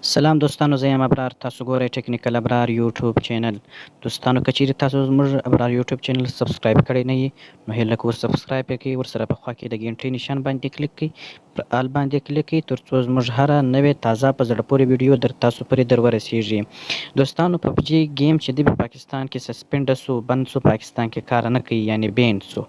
سلام دوستانو، زه یم ابرار، تاسو ګورئ ټیکنیکل ابرار یوټیوب چینل. دوستانو، که چیرې تاسو زموږ ابرار یوټیوب چینل subscribe کړی نه یي، نو هیله کوو subscribe یې کړئ، ورسره په خوا کې د ګینټۍ نشان باندې کلیک کړئ، پر all باندې کلیک کړئ، ترڅو زموږ هره نوې تازه په زړه پورې ویډیو در تاسو پورې در ورسیږي. دوستانو، پبجي game چې دی په پاکستان کې suspend سو، بند سو، پاکستان کې کار نه کوي، یعنی ban سو.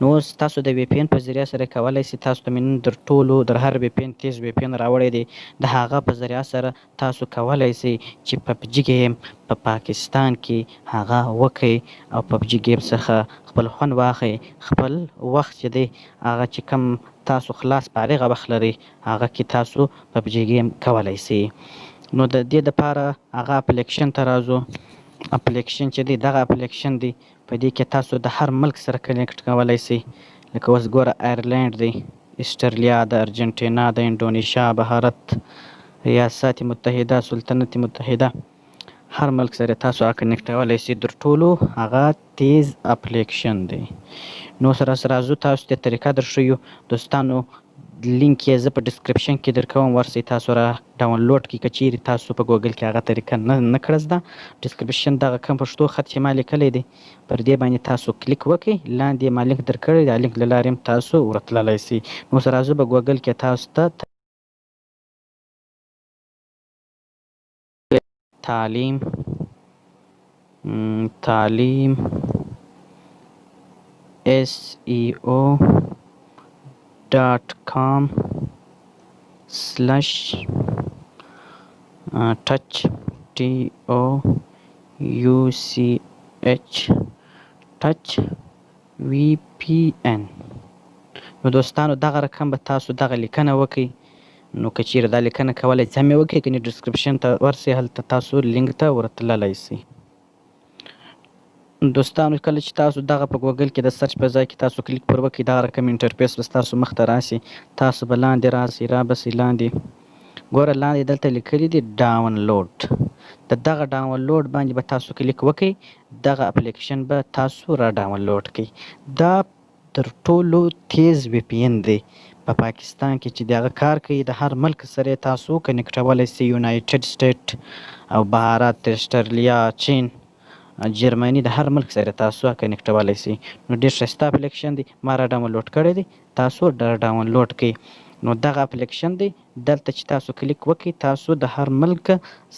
نو اوس تاسو د VPN په ذریعه سره کولای سئ. تاسو ته مې نن در ټولو در هر VPN تیز VPN راوړی دی. د هغه په ذریعه سره تاسو کولای سئ چې پبجي game په پاکستان کې هغه وکئ او پبجي game څخه خپل خوند واخئ. خپل وخت چې دی، هغه چې کم تاسو خلاص فارغه وخت لرئ، هغه کې تاسو پبجي game کولای سئ. نو د دې دپاره هغه اپلیکشن ته راځو. اپلیکشن چې دی، دغه اپلیکشن دی. په دې کې تاسو د هر ملک سره connect کولای سئ. لکه اوس ګوره، آیرلینډ دی، استرلیا ده، ارجنټینا ده، انډونیشیا، بهارت، ریاست متحده، سلطنت متحده، هر ملک سره تاسو هغه connect کولای سئ. تر ټولو هغه تیز اپلیکشن دی. نو سره راځو، تاسو ته طریقه در ښیو. دوستانو، لینک یې زه په description کې درکوم، ورسئ تاسو را ډاونلوډ کړئ. که چیرې تاسو په ګوګل کې هغه طریقه نه کړه زده، description دغه کوم پښتو خط چې ما لیکلی دی، پر دې باندې تاسو کلیک وکړئ. لاندې ما لینک درکړی، دا لینک له لارې هم تاسو ورتللی سئ. نو سره راځو په ګوګل کې، تاسو ته تعلیم seo.com/touch touch touch VPN. نو دوستانو، دغه رقم به تاسو دغه لیکنه وکئ. نو که چیرې دا لیکنه کولای سئ هم یې وکئ، کنې description ته ورسئ، هلته تاسو لینک ته ورتللی سئ. دوستانو، کله چې تاسو دغه په ګوګل کې د search په ځای کې تاسو کلیک پر وکړئ، دغه رقم interface به ستاسو مخ ته راسي. تاسو به لاندې راسئ، را به سئ لاندې. ګوره، لاندې دلته لیکلي دي ډاونلوډ. د دغه ډاونلوډ باندې به تاسو کلیک وکړئ، دغه اپلیکیشن به تاسو را ډاونلوډ کړئ. دا تر ټولو تیز VPN دی په پاکستان کې چې دغه کار کوي. د هر ملک سره تاسو connect ولی سئ، United State او بهارت، استرالیا، چین، جرمني، د هر ملک سره تاسو connect ولی سئ. نو ډېر ښایسته اپلیکیشن دی، ما را ډاونلوډ کړی دی، تاسو را ډاونلوډ کړئ. نو دغه اپلیکیشن دی. دلته چې تاسو کلیک وکړئ، تاسو د هر ملک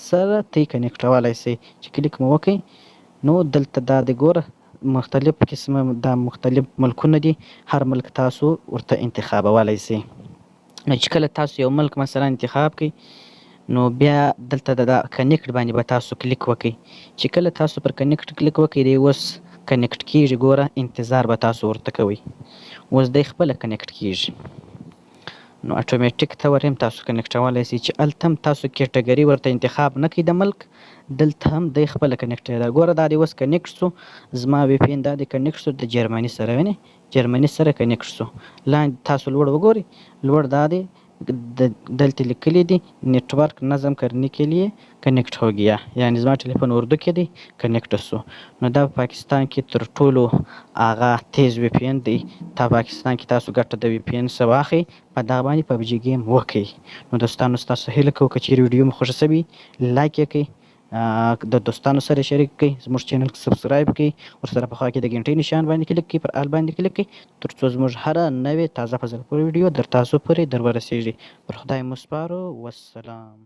سره تی connect ولی سئ. چې کلیک مو وکړئ، نو دلته دا دی، ګوره، مختلف قسمه دا مختلف ملکونه دي، هر ملک تاسو ورته انتخابولی سئ. نو چې کله تاسو یو ملک مثلا انتخاب کړئ، نو بیا دلته د connect باندې به تاسو کلیک وکړئ. چې کله تاسو پر connect کلیک وکړئ، دی اوس connect کیږي. ګوره، انتظار به تاسو ورته کوئ. اوس دی خپله connect کیږي. نو اتوماتیک طور هم تاسو connect ولی سئ، چې هلته هم تاسو category ورته انتخاب نه کړئ د ملک، دلته هم دی خپله connect ده. ګوره، دا دی اوس connect سو. زما VPN دا دی connect سو د جرمني سره. وینئ، جرمني سره connect سو. لاندې تاسو لوړ وګورئ، لوړ دا دی دلته لیکلي دي नेटवर्क نظم करने के लिए connect हो गया، یعنی زما ټلیفون اردو کې دی، connect سو. نو دا په پاکستان کې تر ټولو هغه تیز VPN دی. تا پاکستان کې تاسو ګټه د VPN څخه واخئ، په دغه باندې پبجي game وکئ. نو دوستانو، ستاسو هیله کوو، که چیرې ویډیو مو خوښه سوي، like یې کړئ، د دوستانو سره شریک کړئ، زموږ چینل subscribe کړئ، ورسره په خوا کې د ګنټۍ نشان باندې کلیک کړئ، پر all باندې کلیک کړئ، ترڅو زموږ هره نوې تازه په زړه پورې ویډیو در تاسو پورې در ورسیږي. پر خدای مو سپارو، والسلام.